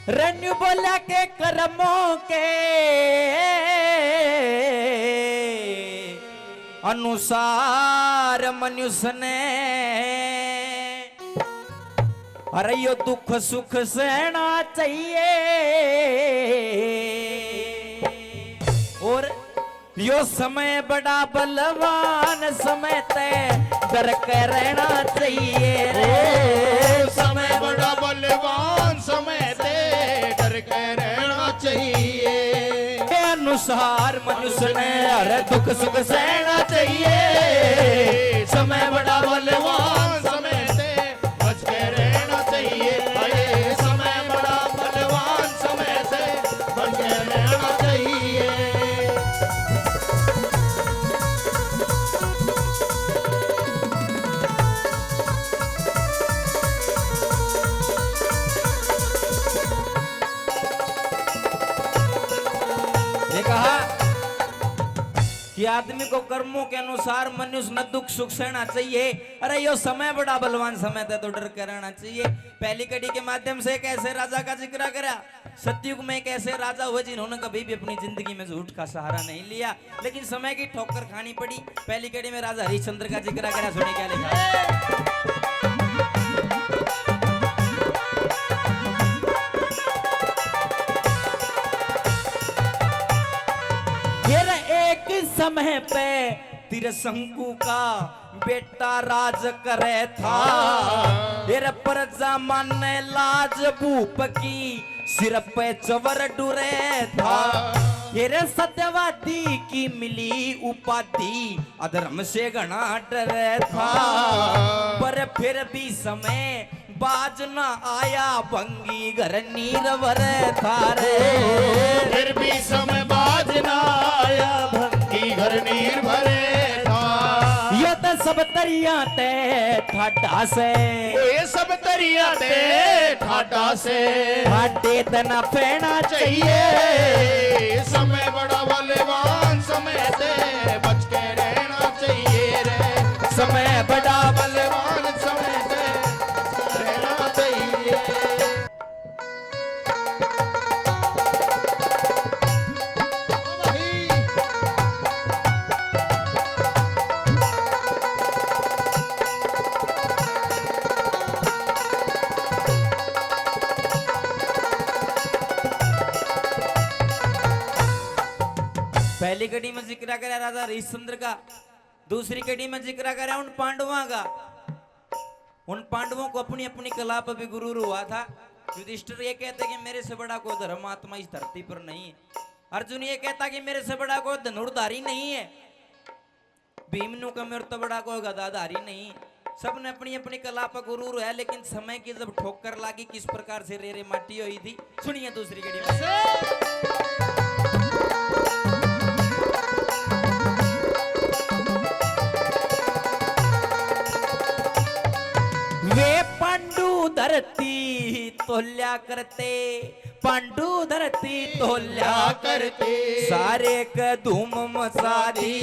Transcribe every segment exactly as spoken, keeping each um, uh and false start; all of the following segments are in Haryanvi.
रे न्यू बोला के कर्मों के अनुसार मनुष्य ने, अरे यो दुख सुख सहना चाहिए। और यो समय बड़ा बलवान, समय ते डर के रहना चाहिए रे। ओ, समय बड़ा बलवान, समय ते डर के रहना चाहिए। के अनुसार मनुष्य ने हर दुख सुख सहना चाहिए। समय बड़ा बलवान, समय ते बच के रहना चाहिए। अरे समय बड़ा बलवान, समय से बच के रहना चाहिए। ये कहा कि आदमी को कर्मों के अनुसार मनुष्य न दुख सुख सहना चाहिए। अरे यो समय बड़ा बलवान, समय ते तो डर के रहना चाहिए। पहली कड़ी के माध्यम से एक ऐसे राजा का जिक्र करा, सतयुग में एक ऐसे राजा हुए जिन्होंने कभी भी अपनी जिंदगी में झूठ का सहारा नहीं लिया, लेकिन समय की ठोकर खानी पड़ी। पहली कड़ी में राजा हरिश्चंद्र का जिक्र करा, सुने क्या लिखा। फिर एक समय पे त्रिशंकु का बेटा राज करे था। फिर प्रजा माने लाज भूप की, सिर पे चवर डुरे था। फिर सत्यवादी की मिली उपाधि, अधर्म से घना डरे था। पर फिर भी समय बाज ना आया, भंगी घर नीर भरे था रे। फिर भी समय बाज ना आया, भंगी घर नीर भरे था। यो तो सब तरिया ते ठाडा से। ओ, ये सब तरिया ते ठाडा से। ठाडे ते ना पैना चाहिए। समय बड़ा बलवान, समय से बच के रहना चाहिए रे। समय बड़ा बलवान, समय से रहना चाहिए। पहली कड़ी में जिक्र करा राजा हरिश्चंद्र का, दूसरी कड़ी में जिक्र करा उन पांडवों का। उन पांडवों को अपनी अपनी कला पर भी गुरूर हुआ था। युधिष्ठिर ये कहते कि मेरे से बड़ा कोई धर्मात्मा इस धरती पर नहीं है। अर्जुन ये कहता कि मेरे से बड़ा कोई धनुर्धारी नहीं है। भीम न्यू का मेरे तो बड़ा कोई गदाधारी नहीं। सबने अपनी अपनी कला पर गुरूर है, लेकिन समय की जब ठोकर लागी, किस प्रकार से रे रे माटी हुई थी। सुनिए दूसरी कड़ी में। वे पांडु धरती तोल्या करते, पांडु धरती तोल्या करते, सारे के धूम मचा दी।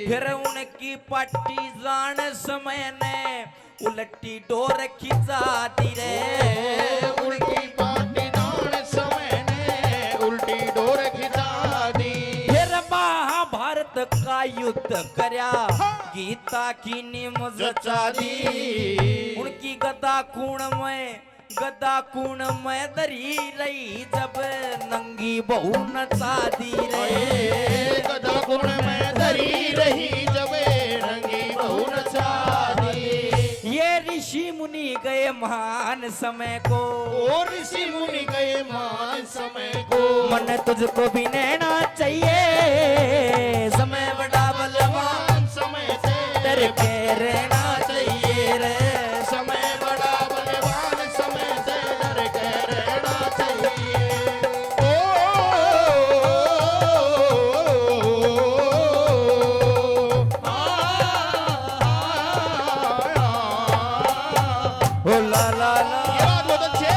फिर उनकी पार्टी जान समय ने उल्टी डोर खिंचा दी रे। उल्टी पार्टी जान समय ने उल्टी डोर खिंचा दी। फिर महाभारत का युद्ध करया, हाँ। गीता की नीम जचा दी। उनकी गदा खून में, गदा खून में धरी रही जब नंगी बहू नचा दी रे। अरे, गदा खून में धरी रही जब नंगी बहू नचा दी। ये ऋषि मुनि गए मान समय को। ओ ऋषि मुनि गए मान समय को। मन तुझको भी नहना चाहिए। समय बड़ा बलवान, समय से डर के रहना चाहिए रे। समय बड़ा बलवान, समय से डर के रहना चाहिए। ओ, आ, आ, आ, ओ ला ला ला। ये बात बहुत अच्छी है।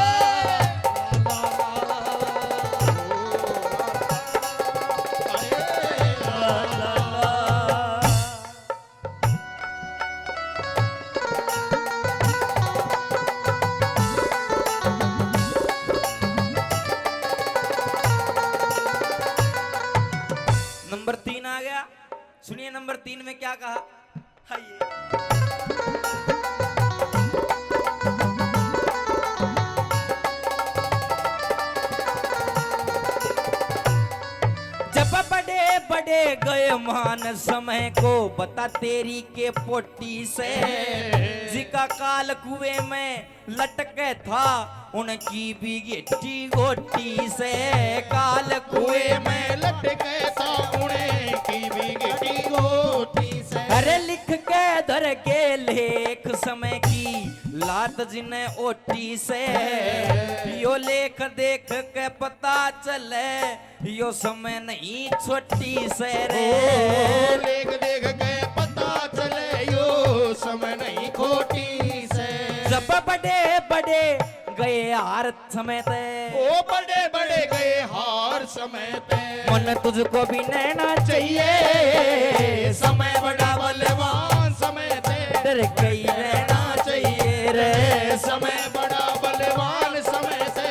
सुनिए नंबर तीन में क्या कहा। आइए। जब बड़े बड़े गए मान समय को, बता तेरी के पोटी से, जिका काल कुएं में लटके था उनकी भी गेटी गोटी से। काल कुएं में लटके था उनकी भी गेटी गोटी से। अरे लिख के धर के लेख समय की, लात जिन्हें ओटी से। यो लेख देख के पता चले, यो समय नहीं छोटी से रे। ओ, देख देख के पता चले, यो समय नहीं खोटी से। जब बड़े बड़े गए हार समय ते, ओ, बड़े बड़े गए हार समय ते। मन तुझको भी नैना चाहिए, समय बड़ा बलवान समय ते। डर के ही रहना चाहिए रे। समय बड़ा बलवान समय ते,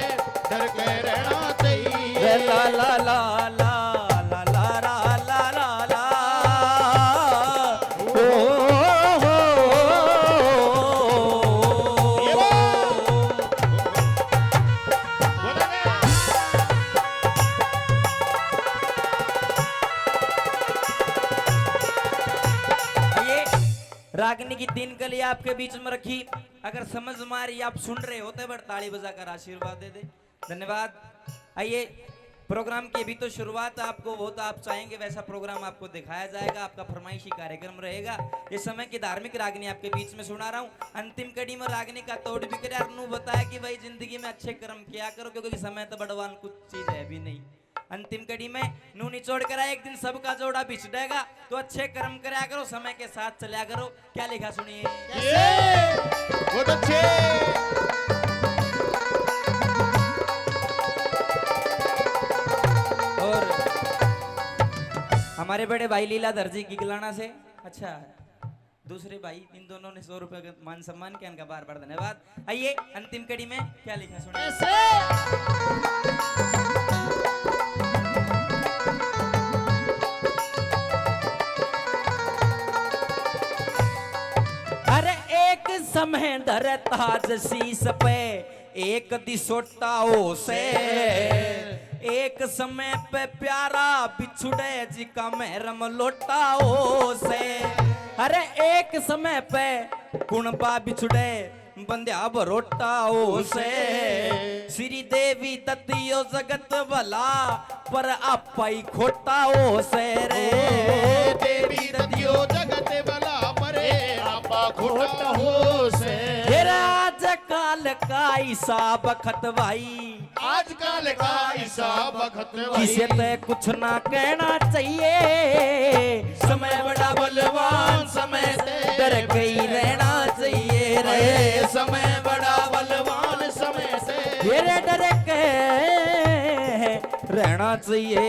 डर के रहना चाहिए। रे ला ला ला ला ला ला ला ला ला। ओ हो हो। ये वो। ये रागनी की तीन कली आपके बीच में रखी। अगर समझ में आ रही, आप सुन रहे होते, बड़ ताली बजाकर आशीर्वाद दे दे। धन्यवाद। आइए, प्रोग्राम की अभी तो शुरुआत, आपको वो तो आप चाहेंगे वैसा प्रोग्राम आपको दिखाया जाएगा, आपका फरमाइशी कार्यक्रम रहेगा। इस समय की धार्मिक रागनी आपके बीच में सुना रहा हूँ। अंतिम कड़ी में रागनी का तोड़ भी करे और नू बताया कि भाई जिंदगी में अच्छे कर्म किया करो, क्योंकि समय तो बड़वान कुछ चीज है भी नहीं। अंतिम कड़ी में नू निचोड़ कर आए, एक दिन सबका जोड़ा बिछड़ेगा, तो अच्छे कर्म करया करो, समय के साथ चलया करो। क्या लिखा सुनिए। ये बहुत अच्छे। और हमारे बड़े भाई लीलाधर जी गिगलाना से, अच्छा, दूसरे भाई, इन दोनों ने सौ रुपए का मान सम्मान किया, इनका बार बार धन्यवाद। आइए, अंतिम कड़ी में क्या लिखा सुनिए। ऐसे। अरे एक समय धरे ताज शीश पे, एक दिसोटा हो से। एक समय पे प्यारा बिछुड़े, जिका महरम लोटा हो से। अरे एक समय पे कुणबा बिछुड़े, बंध्या भरोटा हो से। श्री देवी दत्त यो जगत भला, पर आपा ही खोटा हो से रे। ओ, देवी दत्त यो जगत भला, पर आपा खोटा हो से। फिर आज काल का हिसाब खत भाई, आजकल का हिसाब खत भाई, किसे ते कुछ ना कहना चाहिए। समय बड़ा बलवान समय से, डर के ही रहना चाहिए रे। अरे समय बड़ा बलवान समय से, ये रे डर के रहना चाहिए।